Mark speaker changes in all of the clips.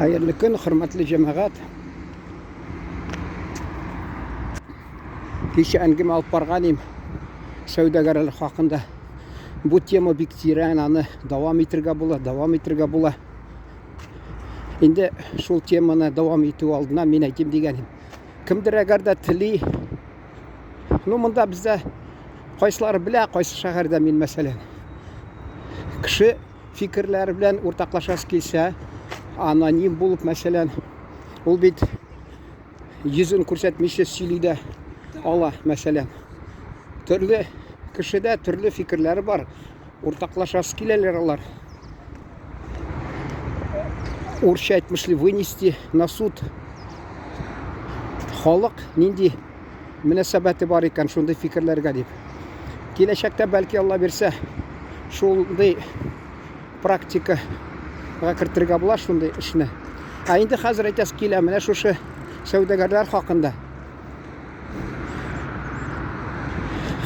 Speaker 1: Хәерле көн, хөрмәтле җәмәгать. Кичә әңгәмә алып барган идем сәүдәгәрләр хакында. Бу тема бик тирән, аны дәвам итергә була, дәвам итергә була. Инде шул теманы дәвам итү алдына мин әйтим дигәнем. Кемдер әгәр дә тели, ну монда бездә кайсылары белә, кайсы шәһәрдә мин мәсәлән. Кеше фикерләре белән уртаклашасы килсә, аноним булып, мәсәлән, ул бит йөзен күрсәтмичә сөйли дә ала, мәсәлән. Төрле кешедә төрле фикерләре бар, уртаклашасы киләләр алар. Урысча әйтмешли, вынести на суд. Халык нинди мөнәсәбәте бар икән шундый фикерләргә дип. Киләчәктә бәлки Алла бирсә, шундый практикага кертергә була шундый эшне. Ә инде хәзер әйтәсе килә, менә шушы сәүдәгәрләр хакында.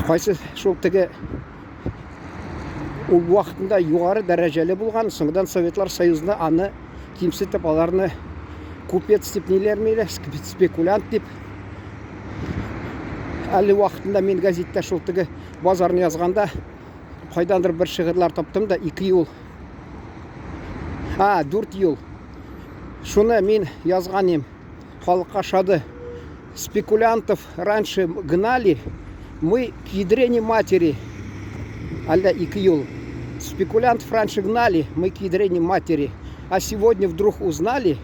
Speaker 1: Кайсы шул теге ул вакытында югары дәрәҗәле булган, соңдан Советлар Союзында аны кимсетеп, аларны купец дип ниләр миле, спекулянт дип. Әле вакытында мин газетта шул теге базарны язганда кайдандыр бер шигырьләр таптым да, ике юл. А, дүрт юл. Шуны мин язган идем. Халыкка ошады. Спекулянтов раньше гнали, мы к ядрене матери. Әллә ике юл. Спекулянтов раньше гнали, мы к ядрене матери. А сегодня вдруг узнали,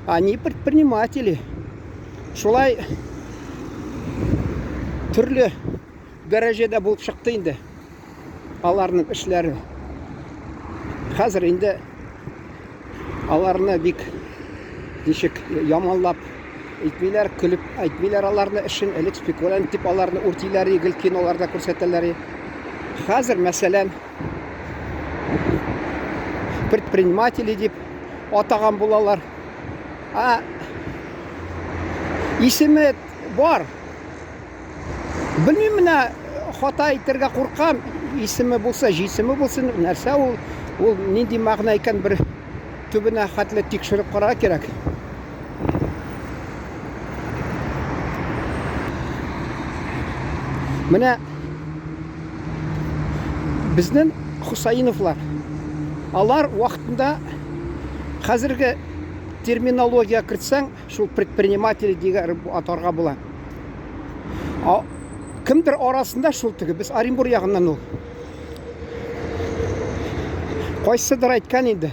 Speaker 1: они предприниматели. Шулай төрле дәрәҗәдә булып чыкты инде аларның эшләре. Хәзер инде аларны бик ничек яманлап әйтмиләр, көлеп әйтмиләр аларны эшен, элек спекулянт дип аларны үртиләр, гел киноларда күрсәтәләр. Хәзер, мәсәлән, предприниматели дип атаган булалар. А исеме бар. Белмим менә хата әйтергә куркам. Исеме булса, җисеме булсын, нәрсә ул? Ул нинди мәгънә икән бер төбенә хәтле тикшереп карарга кирәк. Менә безнең Хусаиновлар алар вакытында хәзерге терминология кертсәң, шул предприниматель дигән атарга була. А, кемдер арасында шул теге, без Оренбур ягыннан ул. Кайсыдыр әйткән инде.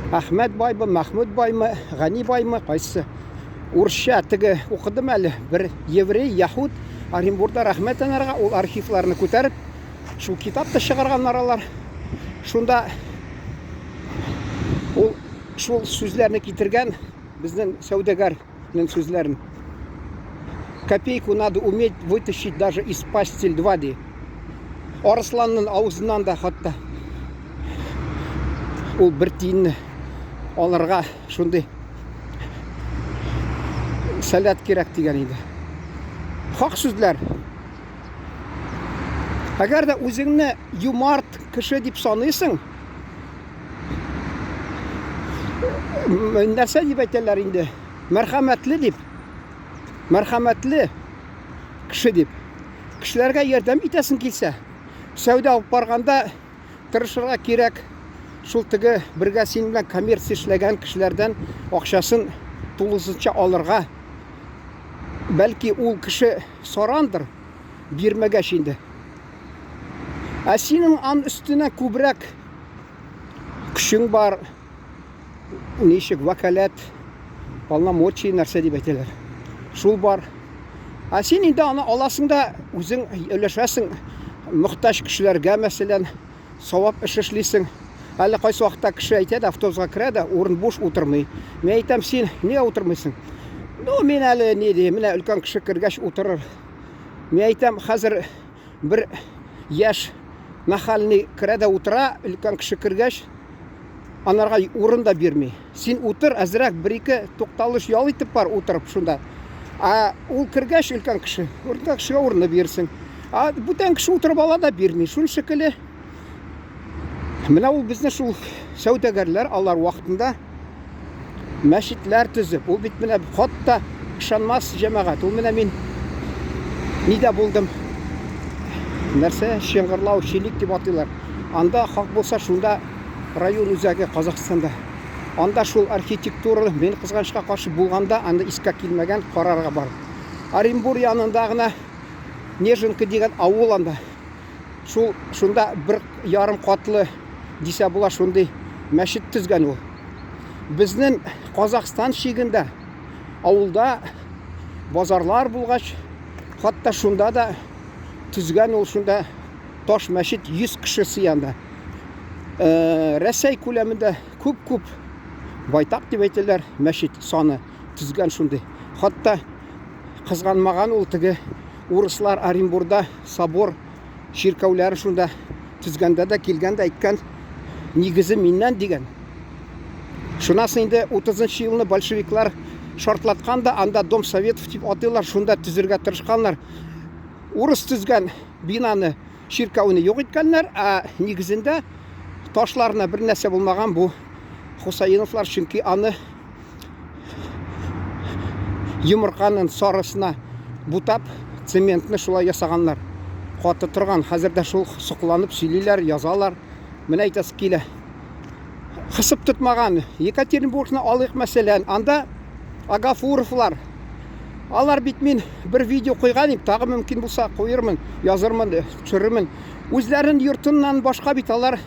Speaker 1: Әхмәт баймы, Мәхмүт баймы, Гани баймы, кайсы? Урысча теге укыдым әле, бер еврей, яһүд Оренбурда рәхмәт анарга, ул архивларны күтәреп, шул китап та чыгарганнар алар. Шунда ул шул сүзләрне китергән безнең сәүдәгәрнең сүзләрен. Копейку надо уметь вытащить даже из пасти льва, ди. Арысланның авызыннан да хатта ул бер тиенне алырга шундый сәләт кирәк дигән иде. Хак сүзләр. Әгәр дә үзеңне юмарт кеше дип саныйсың, нәрсә дип әйтәләр инде? Мәрхәмәтле дип. Мәрхәмәтле кеше дип. Кешеләргә ярдәм итәсең килсә, сәүдә алып барганда тырышырга кирәк. Шул теге бергә синең белән коммерция эшләгән кешеләрдән акчасын тулысынча алырга. Бәлки ул кеше сарандыр, бирмәгәч инде. Ә синең ан өстенә күбрәк көчең бар, ничек вәкаләт, полномочия нәрсә дип әйтәләр. Шул бар. Ә син инде аны аласың да үзең өләшәсең мохтаҗ кешеләргә, мәсәлән, савап эш эшлисең. Әле кайсы вакытта кеше әйтә дә, автобуска керә дә, урын буш утырмый. Мин әйтәм, син нигә утырмыйсың? Ну, мин әле ни ди, менә өлкән кеше кергәч утырыр. Мин әйтәм, хәзер бер яшь нахальный керә дә утыра, өлкән кеше кергәч, анарга урын да бирми. Син утыр, әзрәк бер-ике тукталыш ял итеп бар, утырып шунда. Ә ул кергәч өлкән кеше, өлкән кешегә урынны бирсен. Ә бүтән кеше утырып ала да бирми. Шул шикелле. Менә ул безне шул сәүдәгәрләр алар вакытында мәчетләр төзеп, ул бит менә хатта ышанмас җәмәгать. Ул менә мин нидә булдым? Нәрсә? Чыңгырлау, Чилик дип атыйлар. Анда хак булса шунда район үзәге Казахстанда. Анда шул архитектура, мин кызганычка каршы булганда анда искә килмәгән карарга бар. Оренбур янында гына Неженка дигән авыл анда. Шул шунда бер ярым катлы дисә була шундый мәчет төзгән ул. Безнең Казахстан чигендә авылда базарлар булгач, хатта шунда да төзгән ул шунда таш мәчет 100 кеше сыянда. Э, Рәсәй күләмендә күп-күп байтак дип әйтәләр мәчет саны төзгән шундый. Хатта кызганмаган ул теге урыслар Оренбурда собор чиркәүләре шунда төзгәндә дә килгән дә әйткән, нигезе миннән дигән. Шуннан соң инде 30 елны большевиклар шартлаткан да, анда Дом Советов дип атыйлар, шунда төзергә тырышканнар. Урыс төзгән бинаны, чиркәүне юк иткәннәр, ә нигезендә ташларына бер нәрсә булмаган бу Хусаиновлар, чөнки аны йомырканың сарысына бутап, цементны шулай ясаганнар. Каты торган. Хәзер дә шул сокланып сөйлиләр, язалар. Менә әйтәсе килә. Кысып тотмаган. Екатеринбургны алыйк мәсәлән. Анда Агафуровлар. Алар бит мин бер видео куйган идем, тагы мөмкин булса куермын, язырмын, төшерермен. Үзләрен йортыннан башка бит алар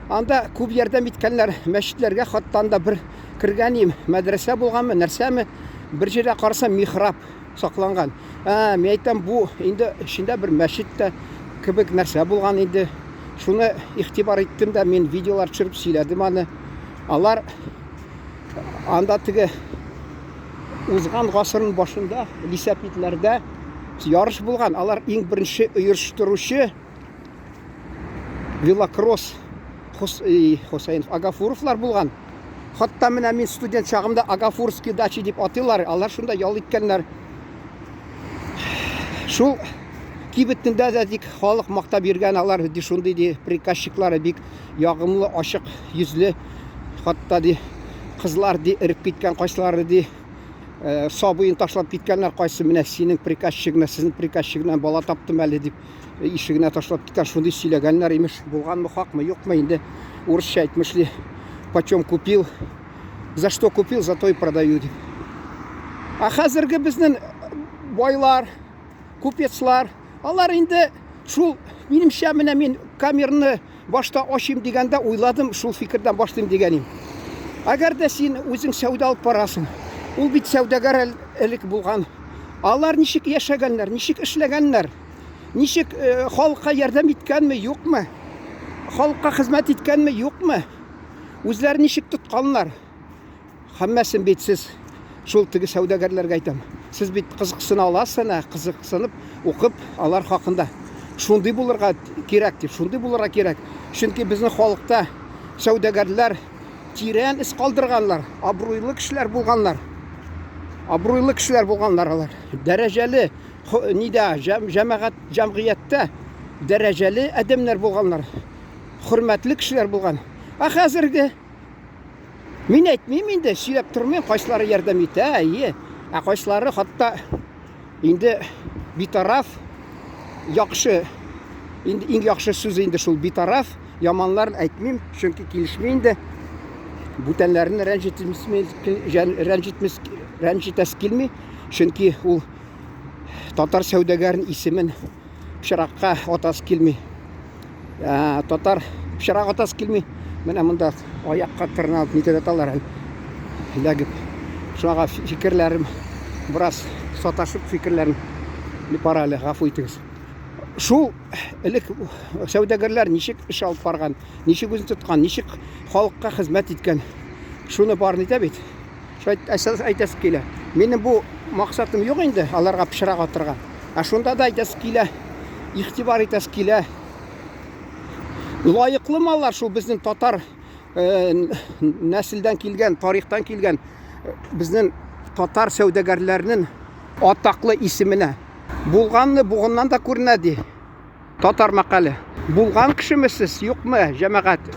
Speaker 1: анда күп ярдәм иткәннәр мәчетләргә, хатта анда бер кергән идем, мәдрәсә булганмы, нәрсәме, бер җирдә карасам михраб сакланган. Ә, мин әйтәм, бу инде эчендә бер мәчет тә кебек нәрсә булган инде. Шуны игътибар иттем дә, мин видеолар төшереп сөйләдем аны. Алар анда теге узган гасырның башында лисәпитләрдә ярыш булган. Алар иң беренче оештыручы велокросс Хусаинов Агафуровлар булган. Хатта менә мин студент чагымда Агафурский дачи дип атыйлар. Алар шунда ял иткәннәр. Шул кибетендә дә тик халык мактап йөргән алар ди шундый ди приказчиклары бик ягымлы, ачык йөзле. Хатта ди кызлар ди эреп киткән кайсылары ди э, сабыен ташлап киткәннәр, кайсы менә синең приказчигына, сезнең приказчигына бала таптым әле дип ишегенә ташлап киткән, шундый сөйләгәннәр, имеш, булганмы, хакмы, юкмы, инде урысча әйтмешли, почем купил, за что купил, за то и продаю, дип. Ә хәзерге безнең байлар, купецлар, алар инде шул, минемчә, менә мин камераны башта ачыйм дигәндә уйладым, шул фикердән башлыйм дигән идем. Әгәр дә син үзең сәүдә алып барасың, ул бит сәүдәгәр элек булган. Алар ничек яшәгәннәр, ничек эшләгәннәр? Ничек э, халыкка ярдәм иткәнме, юкмы? Халыкка хезмәт иткәнме, юкмы? Үзләре ничек тотканнар? Һәммәсен бит сез шул теге сәүдәгәрләргә әйтәм. Сез бит кызыксына аласыз әнә, кызыксынып укып алар хакында. Шундый булырга кирәк дип, шундый булырга кирәк. Чөнки безнең халыкта сәүдәгәрләр тирән эз калдырганнар, абруйлы кешеләр булганнар. Абруйлы кешеләр булганнар алар. Дәрәҗәле нидә, җәмәгать, җәмгыятьтә дәрәҗәле адәмнәр булганнар. Хөрмәтле кешеләр булган. Ә хәзерге мин әйтмим инде, сөйләп тормыйм, кайсылары ярдәм итә, әйе. Ә кайсылары хатта инде битараф, яхшы, инде иң яхшы сүз инде шул битараф, яманларын әйтмим, чөнки килешми инде. Бүтәннәрне рәнҗетмес, рәнҗитәс килми, чөнки ул татар сәүдәгәрен исемен пычракка атасы килми. Ә, татар пычрак атасы килми. Менә монда аякка тырналып нитеп яталар әле. Эләгеп. Шуңа фикерләрем бераз саташып фикерләрем бара әле, гафу итегез. Шул элек сәүдәгәрләр ничек эш алып барган, ничек үзен тоткан, ничек халыкка хезмәт иткән. Шуны барын итә бит. Шулай әйтәсе килә. Минем бу максатым юк инде аларга пычрак атырга. Ә шунда да әйтәсе килә, игътибар итәсе килә. Лаеклы маллар шул безнең татар э, нәселдән килгән, тарихтан килгән э, безнең татар сәүдәгәрләренең атаклы исеменә. Булганны бугыннан да күренә ди. Татар мәкале. Булган кешеме сез, юкмы, җәмәгать?